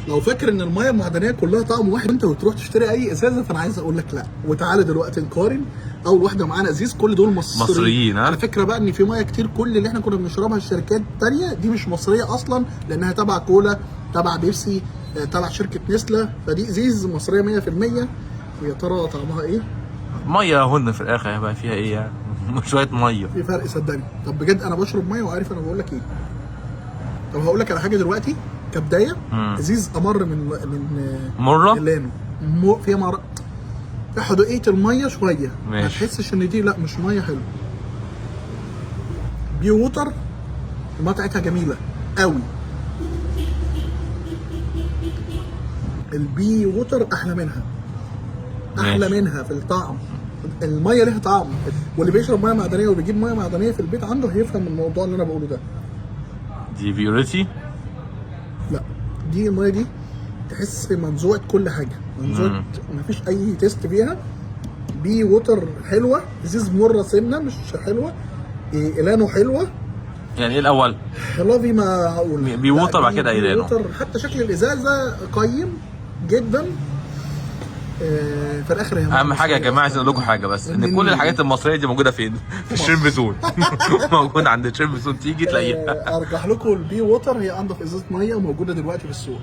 لو فاكر ان المية المعدنية كلها طعم واحد انت وتروح تشتري اي ازازه، فانا عايز اقول لك لا. وتعالى دلوقتي نقارن. اول واحدة معانا ازيز، كل دول مصريين. مصريين، ها؟ على فكرة بقى ان في مية كتير كل اللي احنا كنا بنشربها الشركات التانية دي مش مصرية اصلا، لانها تبع كولا، تبع بيبسي، تبع شركة نسله. فدي ازيز مصرية 100%. ويا ترى طعمها ايه؟ مية هن في الاخر هيبقى فيها ايه يعني؟ شوية ميه. في فرق صدقني. طب بجد انا بشرب مية وعارف انا بقول لك ايه. طب هقول لك على حاجة دلوقتي كبدايه. ازيز امر من مرة؟ ميلانو فيها مر، فيها حدوقيه المية شويه. ما تحسش ان دي، لا مش مية حلوه. بي ووتر المية بتاعتها جميلة قوي. البي ووتر احلى منها، احلى منها في الطعم. المية ليها طعم، واللي بيشرب مية معدنية وبيجيب مية معدنية في البيت عنده هيفهم الموضوع اللي انا بقوله ده. دي بيوريتي. لا دي المية دي تحس منزوعه كل حاجه، منزوعه، مفيش اي taste فيها. بي ووتر حلوه، ازيز مرة سنة مش حلوه، ايلانو حلوه. يعني ايه الاول؟ لافي ما هقول بي ووتر، بعد كده بي ايلانو. ووتر حتى شكل الازازه قيم جدا. في الاخر هي اهم حاجة يا جماعه، عايز اقول لكم حاجة بس، ان كل الحاجات المصرية دي موجودة فين؟ في الشريمب زون. موجودة عند الشريمب زون، تيجي تلاقيها. ارجح لكم البي ووتر، هي انضف ازازة مية وموجودة دلوقتي في السوق.